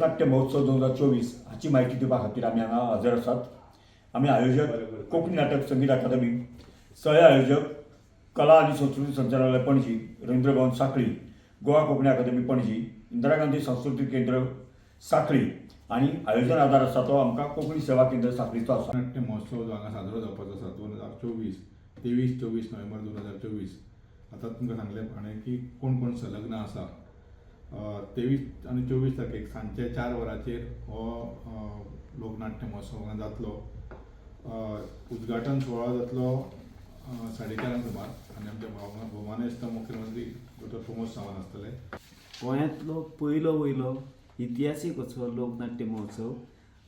लोकनाट्य महोत्सव 2024 हाची म्हायती दिवपा खातीर आमी हांगा हजर आसात. आमी आयोजक कोंकणी नाटक संगीत अकादमी, सह आयोजक कला आनी संस्कृती संचालनालय पणजी, रवींद्र भवन साखळी, गोवा कोंकणी अकादमी पणजी, इंदिरा गांधी सांस्कृतीक केंद्र साखळी आनी आयोजन आदार आसा तो आमकां कोंकणी सेवा केंद्र साखळीचो आसा. नाट्य महोत्सव जो हांगा साजरो जावपाचो आसा 2024, 23 24 नोव्हेंबर 2024. आतां तुमकां सांगलें हाणें की कोण कोण संलग्न आसा. 23 आनी 24 तारखेक सांजचे 4 वरांचेर हो लोकनाट्य महोत्सव हांगा जातलो. उद्घाटन सुवाळो जातलो 4:30 सुमार आनी आमचे भोवमानेस्त मुख्यमंत्री डॉक्टर प्रमोद सावंत आसतले. गोंयांतलो पयलो वयलो इतिहासीक असो लोकनाट्य महोत्सव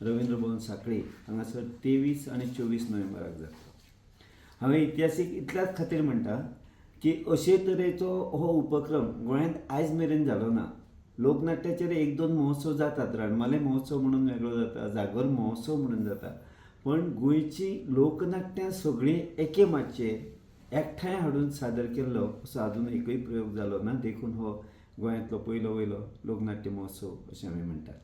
रवींद्र भवन साखळी हांगासर 23 आनी 24 नोव्हेंबराक जातलो. हांवें इतिहासीक इतल्याच खातीर म्हणटा की अशे तरेचो हो उपक्रम गोंयांत आयज मेरेन जालो ना. लोकनाट्याचेर एक दोन महोत्सव जातात, रणमाले महोत्सव म्हणून वेगळो जाता, जागर महोत्सव म्हणून जाता, पण गोंयची लोकनाट्यां सगळीं एके माचयेर एकठांय हाडून सादर केल्लो असो आजून एकूय प्रयोग जालो ना. देखून हो गोंयांतलो पयलो वयलो लोकनाट्य महोत्सव अशें आमी म्हणटात.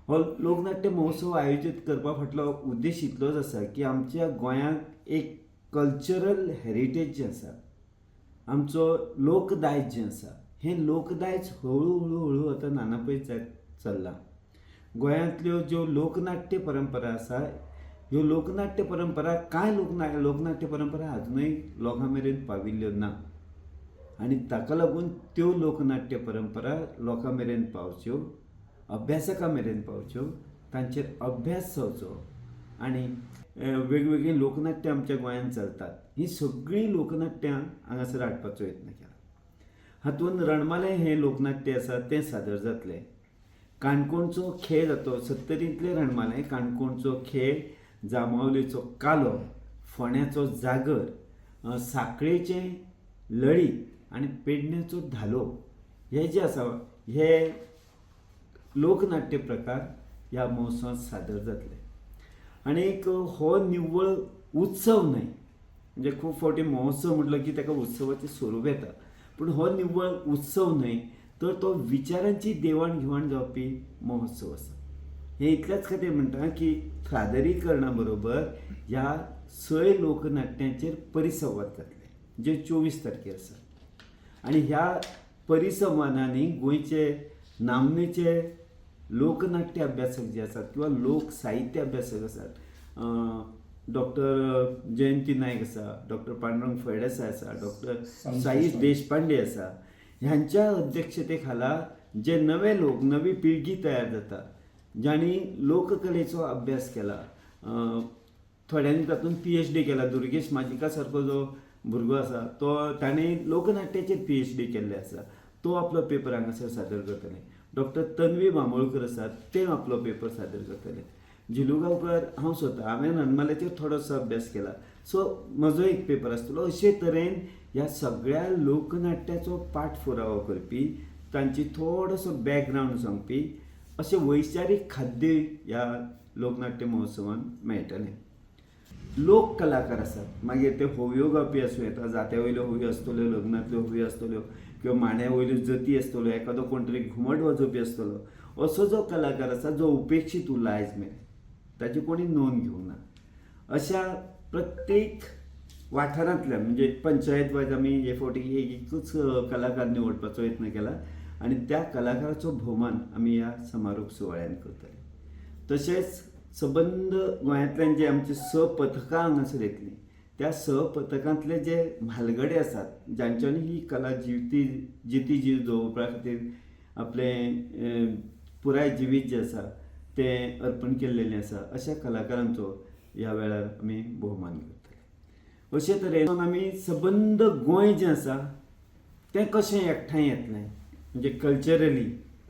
हो लोकनाट्य महोत्सव आयोजीत करपा फाटलो उद्देश इतलोच आसा की आमच्या गोंयांत एक कल्चरल हेरिटेज जें आसा, आमचो लोकदायज जें आसा, हें लोकदायज हळू हळू हळू आतां नानापयस जायत चल्लां. गोंयांतल्यो ज्यो लोकनाट्य परंपरा आसा, ह्यो लोकनाट्य परंपरा, कांय लोकनाट्य परंपरा आजुनूय लोकां मेरेन पाविल्ल्यो ना आनी ताका लागून त्यो लोकनाट्य परंपरा लोकां मेरेन पावच्यो, अभ्यासकां मेरेन पावच्यो, तांचेर अभ्यास जावचो आनी वेगवेगळीं लोकनाट्यां आमच्या गोंयांत चलतात, हीं सगळीं लोकनाट्यां हांगासर हाडपाचो यत्न केला. हातूंत रणमालें हें लोकनाट्य आसा तें सादर जातलें, काणकोणचो खेळ जातो, सत्तरींतलें रणमालें, काणकोणचो खेळ, जांबावलेचो कालो, फोंड्याचो जागर, साखळेचें लळीत आनी पेडण्याचो धालो, हे जे आसा हे लोकनाट्य प्रकार ह्या महोत्सवांत सादर जातले. आनी एक हो निव्वळ उत्सव न्हय, म्हणजे खूब फावटी महोत्सव म्हटलो की ताका उत्सवाचें स्वरूप येता, पूण हो निव्वळ उत्सव न्हय तर तो विचारांची देवाण घेवाण जावपी महोत्सव आसा. हें इतल्याच खातीर म्हणटा की सादरीकरणा बरोबर ह्या 6 लोकनाट्यांचेर परिसंवाद जातले जे 24 तारखेर आसा आनी ह्या परिसंवादांनी गोंयचे नामनेचे लोकनाट्य अभ्यासक जे आसात किंवा लोक साहित्य अभ्यासक आसात, डॉक्टर जयंती नायक आसा, डॉक्टर पांडुरंग फळदेसाय आसा, डॉक्टर साईश देशपांडे आसा, ह्यांच्या अध्यक्षते खाला जे नवे लोक, नवी पिळगी तयार जाता, जांणी लोककलेचो अभ्यास केला, थोड्यांनी तातूंत PhD केला. दुर्गेश माजिका सारको जो भुरगो आसा तो ताणें लोकनाट्याचेर PhD केल्लें आसा, तो आपलो पेपर हांगासर सादर करतले. डॉक्टर तन्वी बांबोळकर आसा ते आपलो पेपर सादर करतले. झिलू गांवकर, हांव स्वता हांवें रणमाल्याचेर थोडोसो अभ्यास केला, सो म्हजो एक पेपर आसतलो. अशे तरेन ह्या सगळ्या लोकनाट्याचो पाठपुरावो करपी, तांची थोडोसो बॅकग्रावंड सांगपी अशें वैचारीक खाद्य ह्या लोकनाट्य महोत्सवान मेळटलें. लोक कलाकार आसात, मागीर ते होवयो गावपी आसूं येता, जात्या वयल्यो होवयो आसतल्यो, लग्नांतल्यो होवयो आसतल्यो किंवा मांड्या वयल्यो जती आसतल्यो, एखादो कोण तरी घुमट वाजोवपी आसतलो, असो जो कलाकार आसा जो उपेक्षीत उरला आयज मेरेन, ताची कोणी नोंद घेवंक ना, अशा प्रत्येक वाठारांतल्यान म्हणजे पंचायत वायज आमी हे फावटी एक एकूच कलाकार निवडपाचो यत्न केला आनी त्या कलाकाराचो भोवमान आमी ह्या समारोप सुवाळ्यान करतले. तशेंच सबंद गोंयांतल्यान जे आमचे 6 पथकां हांगासर येतलीं, त्या 6 पथकांतले जे म्हालगडे आसात, जांच्यांनी ही कला जिती जिती जीव दवरपा खातीर आपलें पुराय जिवीत जें आसा तें अर्पण केल्लेलें आसा, अशा कलाकारांचो ह्या वेळार आमी भोवमान करतले. अशे तरेन आमी सबंद गोंय जें आसा तें कशें एकठांय येतलें म्हणजे कल्चरली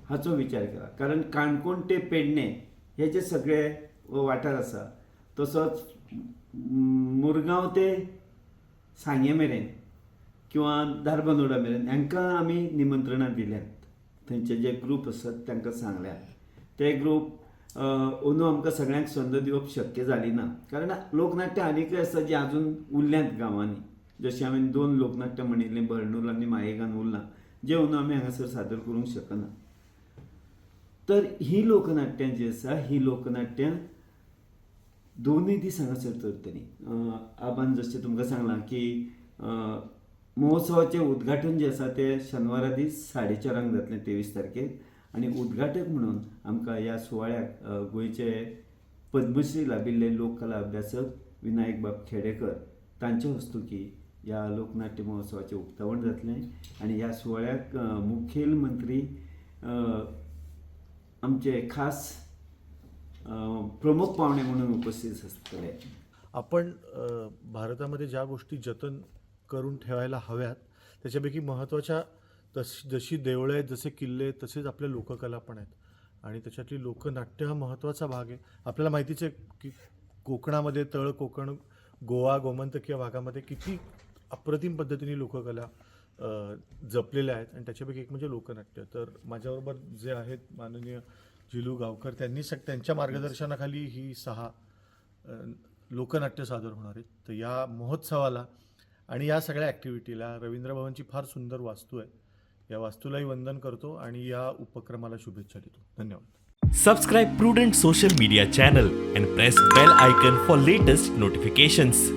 हाचो विचार केला. कारण काणकोण ते पेडणे हे जे सगळे वाठार आसा, तसोच मुरगांव ते सांगे मेरेन किंवा धारबांदोडा मेरेन हांकां आमी निमंत्रणां दिल्यात. थंयचे जे ग्रूप आसात तांकां सांगल्यात, ते ग्रूप अंदू आमकां सगळ्यांक संद दिवप शक्य जाली ना, कारण लोकनाट्य आनीकय आसा जी आजून उरल्यांत गांवांनी. जशें हांवें 2 लोकनाट्य म्हणिल्लीं, बर्णूल आनी मायेगान उरलां, जें अंदू आमी हांगासर सादर करूंक शकना. तर ही लोकनाट्यां जी आसा ही लोकनाट्यां दोनूय दीस हांगासर चलतलीं. आबान जशें तुमकां सांगलां की महोत्सवाचें उद्घाटन जें आसा तें शेनवारा दीस 4:30 जातलें 23 तारखेर आनी उद्घाटक म्हणून आमकां ह्या सुवाळ्याक गोंयचे पद्मश्री लाभिल्ले लोककला अभ्यासक विनायक बाब खेडेकर तांचे हस्तुकी ह्या लोकनाट्य महोत्सवाचें उक्तावण जातलें आनी ह्या सुवाळ्याक मुखेल मंत्री आमचे खास प्रमुख पावणे म्हणून उपस्थित आसतले. आपण भारतामध्ये ज्या गोष्टी जतन करून ठेवायला हव्यात त्याच्यापैकी महत्त्वाच्या जशी देवळं आहेत, जसे किल्ले आहेत, तसेच आपल्या लोककला पण आहेत आणि त्याच्यातली लोकनाट्य हा महत्त्वाचा भाग आहे. आपल्याला माहितीच आहे की कोकणामध्ये, तळ कोकण, गोवा, गोमंतक या भागामध्ये किती अप्रतिम पद्धतीने लोककला जपलेल्या आहेत आणि त्याच्यापैकी एक म्हणजे लोकनाट्य. तर माझ्याबरोबर जे आहेत माननीय झिलू गावकर, त्यांनी त्यांच्या मार्गदर्शनाखाली ही 6 लोकनाट्य सादर होणार आहेत. तर या महोत्सवाला आणि या सगळ्या ॲक्टिव्हिटीला रवींद्र भवनची फार सुंदर वास्तू आहे, या वास्तूलाही वंदन करतो आणि या उपक्रमाला शुभेच्छा देतो. धन्यवाद. Subscribe Prudent Social Media channel and press bell icon for latest notifications.